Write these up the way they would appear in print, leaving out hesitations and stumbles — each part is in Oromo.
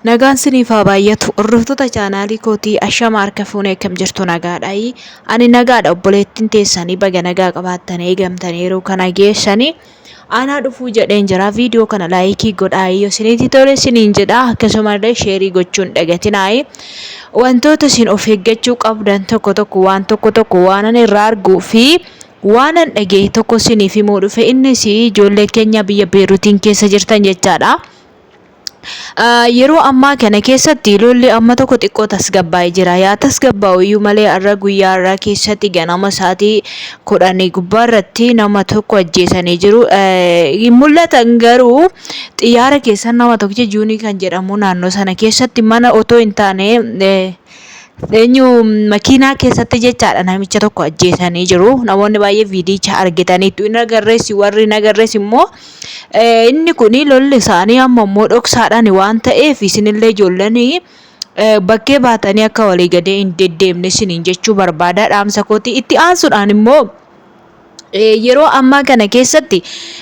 Nagaan siniif haa baay'atu hordoftoota chaanaalii kootii ashama harka fuunee akkam jirtu nagaadhaayi ani nagaadha obboleettiin teessanii baga nagaa qabaattanii eegamtanii yeroo kana geessanii anaa dhufuu jedheen jira viidiyoo kana laayikii godhaayi yoo isinitti tole isiniin jedha akkasumallee sheerii gochuun dagatinaayi wantoota isin of eeggachuu qabdan tokko tokko waan tokko tokko waanan irraa arguu fi waanan dhagaye tokko isiniif himuu dhufe innis ijoollee keenya biyya Beeruutiin keessa jirtan jechaadha. Yeroo ammaa kana keessatti lolli amma tokko xiqqoo tasgabbaa'ee jira. Yaa tasgabbaa'u iyyuu malee har'a guyyaa har'aa keessatti ganama sa'aatii 10 gubbaa irratti nama tokko ajjeesanii jiru. Hin mul'atan garuu xiyyaara keessa nama tokkicha Juunii kan jedhamu naannoo sana keessatti mana otoo hin taane eenyu makiinaa keessatti jechaadha namicha tokko ajjeesanii jiru. Namoonni baay'ee viidiyicha argitaniitu. Hin agarrees warri hin agarrees immoo Inni kun lolli isaanii amma immoo dhoksaadhaan waan ta'eef isinillee ijoolleen bakkee baatanii akka walii gadee hin deddeemne isiniin jechuu barbaada dhaamsa kooti. Itti aansuudhaan immoo yeroo ammaa kana keessatti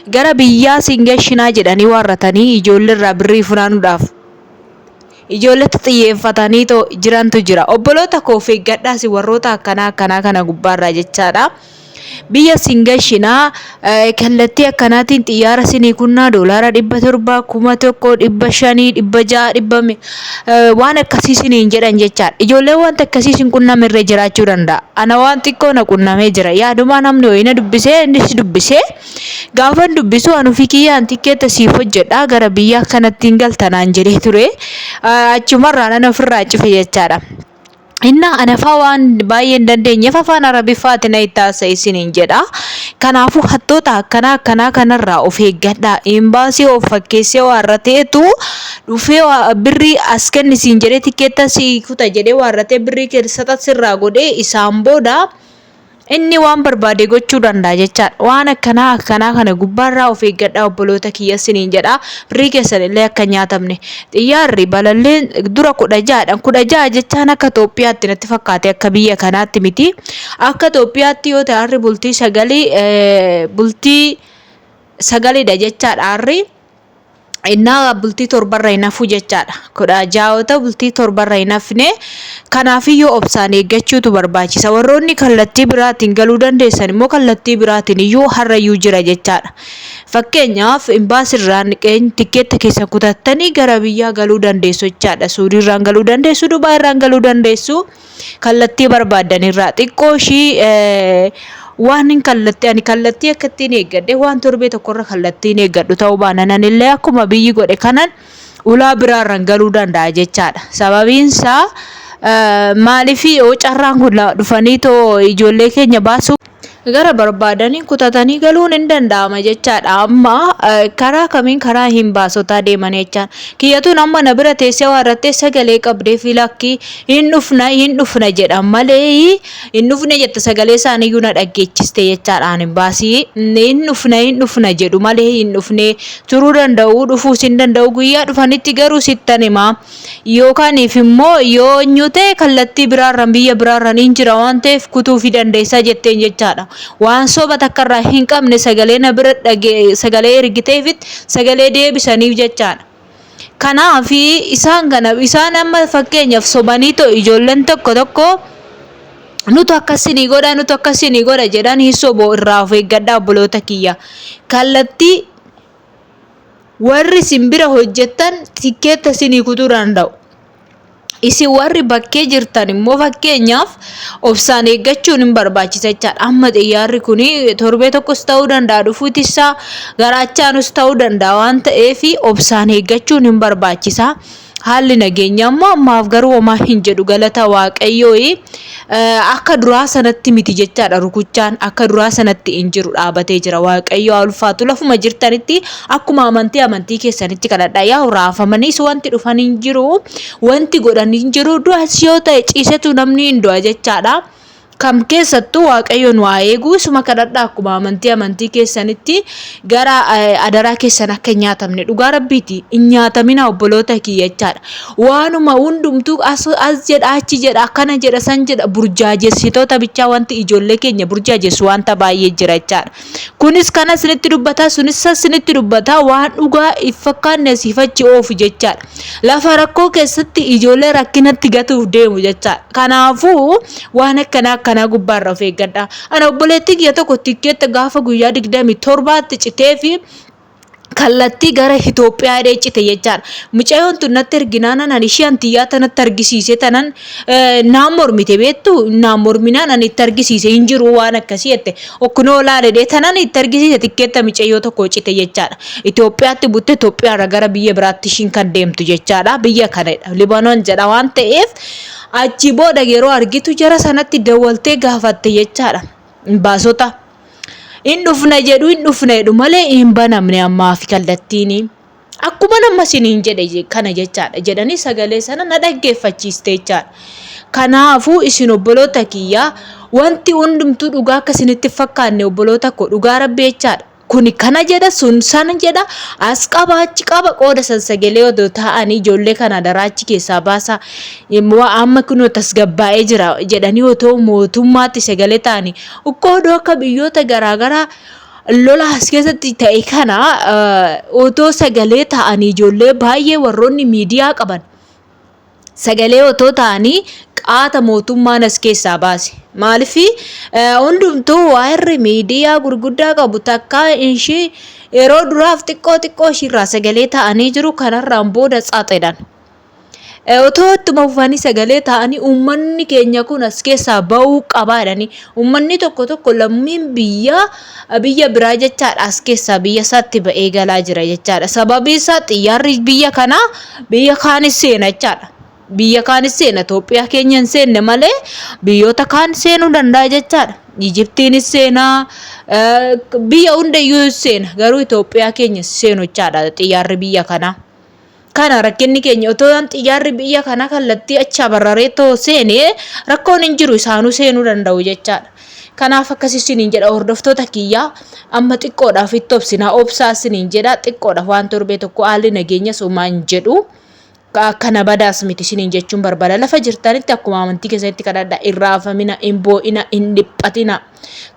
gara biyyaa siin gashinaa jedhanii waarratanii ijoolleerraa birrii funaanuudhaaf ijoolletti xiyyeeffatanii jirantu jira. Obboloota koo of eeggadhaas warroota akkanaa akkanaa kana gubbaarraa jechaadha. Biyya sin gashinaa kallattii akkanaatiin xiyyaara sinii kunnaa doolaara 700, 1000, 500, 600, dhibba waan akkasii siniin jedhan jechaadha. Ijoolleen wanta akkasii sin qunnamirra jiraachuu danda'a. Ana waan xiqqoo na qunnamee jira. Yaadumaa namni wayii na dubbisee innis dubbisee gaafan dubbisu an ofii kiyyaan tikkeetta siif hojjedha gara biyya akkanatti hin galta naan jedhee ture. Achumarraa nan ofirraa cufe jechaadha. Innaa anafaa waan baay'ee hin dandeenyeef afaan Arabiffaati na itti haasa'e isiniin jedha. Kanaafuu hattoota akkanaa akkanaa kanarraa of eeggadhaa. Imbaasii of fakkeessee waarrateetu dhufee birrii as kenni siin jedhee tikkeetta si kuta jedhee waarratee birrii keessa sirraa godhee isaan booda Inni waan barbaade gochuu danda'a jechaadha. Waan akkanaa akkanaa kana gubbaarraa of eeggadhaa obboloota kiyya isiniin jedha. Birrii keessan illee akka hin nyaatamne. Xiyyaarri balalliin dura 16dha. 16 jechaan akka Itoophiyaatti natti fakkaate akka biyya kanaatti miti. Akka Itoophiyaatti yoo ta'e harri bultii sagalii bultii sagalidha jechaadha harri. Innaa bultii torbarra hin hafu jechaadha. 16 yoo ta'u bultii torbarra hin hafne. Kanaafiyyuu obsaan eeggachuutu barbaachisa. Warroonni kallattii biraatiin galuu dandeessan immoo kallattii biraatiin iyyuu har'ayyuu jira jechaadha. Fakkeenyaaf imbaasirraan tikkeetta keessan kutattanii gara biyyaa galuu dandeessu jechaadha. Suudiirraan galuu dandeessu, Dubaayirraan galuu dandeessu. Kallattii barbaaddanirraa xiqqoo ishii waan hin kallattii ani kallattii akka ittiin eeggadhe waan torbee tokkorra kallattiin eeggadhu ta'uu baanaan anillee akkuma biyyi godhe kanan ulaa biraarran galuu danda'a jechaadha. Sababiin isaa maaliif yoo carraan kun dhufanii too ijoollee keenya baasuu gara barbaadanii kutatanii galuun hin danda'ama jechaadha. Amma karaa kamiin karaa hin baasotaa deeman jechaan. Kiyyatuun amma na bira teessee waa irratti sagalee qabdee fi lakki hin dhufna hin dhufna jedhan malee hin dhufne jette sagalee isaaniiyyuu na dhaggeechiste jechaadha. Ani baasii hin dhufna hin dhufna jedhu malee hin dhufne turuu danda'u dhufuus hin danda'u guyyaa dhufanitti garuu sittan himaa. Yookaaniif immoo yoo eenyu ta'e kallattii biraarraan biyya biraarraan hin jira waan ta'eef kutuufii dandeessaa jetteen jechaadha. Waan soba takka irraa hin qabne sagalee na bira dhage sagalee ergiteefitti sagalee deebisaniif jechaadha. Kanaaf isaan kana isaan amma fakkeenyaaf sobanii too ijoolleen tokko tokko nutu akkasinii godha nutu akkasinii godha jedhan hin sobo irraa of eeggadhaa obboloota kiyya. Kallattii Warri isin bira hojjettan tikkeetta isinii kutuu danda'u. Isin warri bakkee jirtan immoo fakkeenyaaf obsaan eeggachuun hin barbaachisa jechaadha. Amma xiyyaarri kun torbee tokkos ta'uu danda'a dhufuuti isaa garaachaanus ta'uu danda'a waan ta'eef obsaan eeggachuun hin barbaachisa. Haalli nageenyaa immoo ammaaf garuu homaa hin jedhu galata waaqayyooyi. Akka duraa sanatti miti jechaadha rukuchaan akka duraa sanatti hin jiru dhaabatee jira waaqayyo haa ulfaatu lafuma jirtanitti akkuma amantii amantii keessanitti kadhadhaa yaa raafamaniis wanti dhufan hin jiru wanti godhan hin jiru du'as yoo ta'e ciisetu namni hin du'a jechaadha. Kam keessattuu Waaqayyo nu haa eegu. Isuma kadhadhaa akkuma amantii amantii keessanitti gara adaraa keessan akka hin nyaatamne dhugaa rabbiiti hin nyaatamina obboloota kiyya jechaadha. Waanuma hundumtuu as as jedha achi jedha akkana jedha san jedha burjaajessitoota bichaa wanti ijoollee keenya burjaajessu wanta baay'ee jira jechaadha. Kunis kana isinitti dubbata sunis isinitti dubbata waan dhugaa hin fakkaanne asiif achi oofu jechaadha. Lafa rakkoo keessatti ijoollee rakkinatti gatuuf deemu jechaadha. Kanaafuu waan akkanaa akkanaa gubbaarra of eeggadha. Ana obboleettii kiyya tokko tikkeetta gaafa guyyaa 27tti citee fi kallattii gara Itoophiyaa jedhee cite jechaadha. Mucayoon tun natti erginaan ani ishee antiyyaa tanatti argisiise tanan naan mormite beektu naan morminaan ani itti argisiise hin jiru waan akkasii jette. Okkunoo laaledhee tanan itti argisiise tikkeetta mucayyoo tokko cite jechaadha. Itoophiyaatti butte Itoophiyaarra gara biyya biraatti ishiin kan deemtu jechaadha. Biyya kanadha. Libanoon jedha waan ta'eef achi booda yeroo argitu jara sanatti dawwaltee gaafatte jechaadha. Imbaasota. Hin dhufna jedhu hin dhufna jedhu malee hin banamne ammaaf kallattiini. Akkuma nama isiniin jedhe kana jechaadha jedhanii sagalee sana na dhaggeeffachiiste jechaadha. Kanaafuu isin obboloota kiyyaa wanti hundumtuu dhugaa akka isinitti fakkaanne obboloota koo dhugaa rabbi jechaadha. Kuni kana jedha sun sana jedha as qaba achi qaba qooda san sagalee odoo taa'anii ijoollee kana daraa achi keessaa baasaa amma kunoo tasgabbaa'ee jira jedhanii otoo mootummaatti sagalee ta'anii qoodoo akka biyyoota garaagaraa lola as keessatti ta'e kana otoo sagalee ta'anii ijoollee baay'ee warroonni miidiyaa qaban sagalee otoo ta'anii qaata mootummaan as keessaa baase. Maaliif hundumtuu waa'irri miidiyaa gurguddaa qabu takkaa ishii yeroo duraaf xiqqoo xiqqoo ishiirraa sagalee ta'anii jiru kanarraan booda tsaaxedhan. Otoo ittuma fufanii sagalee ta'anii uummanni keenya kun as keessaa ba'uu qabaa jedhanii uummanni tokko tokko lammiin biyyaa biyya biraa jechaadha as keessaa biyya isaatti ba'ee galaa jira jechaadha. Sababii isaa xiyyaarri biyya kanaa biyya kaanis seena jechaadha. Biyya kaanis seena Itoophiyaa keenya hin seenne malee biyyoota kaan seenuu danda'a jechaadha. Ijiptiinis seenaa biyya hundayyuu seena garuu Itoophiyaa keenya seenu jechaadha xiyyaarri biyya kanaa. Kana rakkinni keenya otoo xiyyaarri biyya kanaa kallattii achi abarraree too seene rakkoon hin jiru isaanuu seenuu danda'u jechaadha. Kanaaf akkas isiniin jedha hordoftoota kiyyaa amma xiqqoodhaaf itti obsinaa obsaa isiniin jedha xiqqoodhaaf waan torbee tokko haalli nageenya somaa hin jedhu. Akkana badaas miti isiniin jechuun barbaada. Lafa jirtanitti akkuma amantii keessanitti kadhadha. Hin raafamina, hin boo'ina, hin dhiphatina.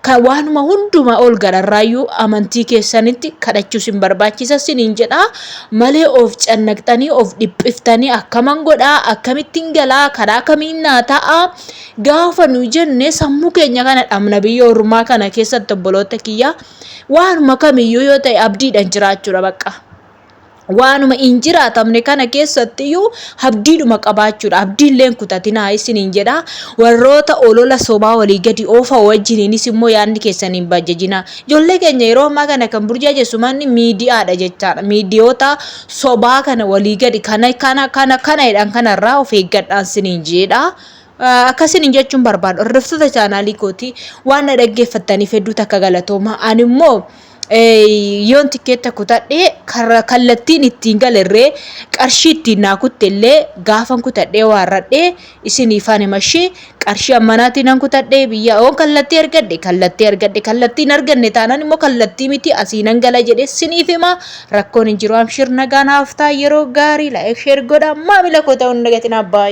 Kan waanuma hundumaa ol gararraayyuu amantii keessanitti kadhachuu isin barbaachisa isiniin jedha. Malee of cannaqxanii, of dhiphiftanii akkaman godhaa, akkamittiin galaa, karaa kamiin naa ta'a. Gaafa nu jenne sammuu keenya kana dhabna biyya ormaa kana keessatti obboloota kiyyaa. Waanuma kamiyyuu yoo ta'e abdiidhaan jiraachuudha bakka. Waanuma hin jiraatamne kana keessattiyyuu abdiidhuma qabaachuudha. Abdiillee hin kutatinaa isiniin jedha. Warroota olola sobaa walii gadi oofa wajjiniinis immoo yaadni keessan hin bajjajinaa. Ijoollee keenya yeroo ammaa kana kan burjaajessu manni miidiyaadha jechaadha. Miidiyoota sobaa kana walii gadi kana kana kana kana jedhan kanarraa of eeggadhaan isiniin jedha. Akkasiniin jechuun barbaada. Hordoftoota chaanaalii kootii waan na dhaggeeffattaniif hedduu takka galatooma. Ani immoo yoon tikkeetta kutadhe kallattiin ittiin galerree qarshii ittiin naa kutte illee gaafan kutadhee waarradhee isiniifan himashii qarshii ammanaatiin nan kutadhee biyya yoon kallattii argadhe kallattii argadhe kallattii hin arganne taanaan immoo kallattii miti asii nan gala jedhee siniif hima rakkoon hin jiru amshir nagaa naaf ta'a yeroo gaarii like share godha maamila koo ta'uu hin dagatinaa baay'ee.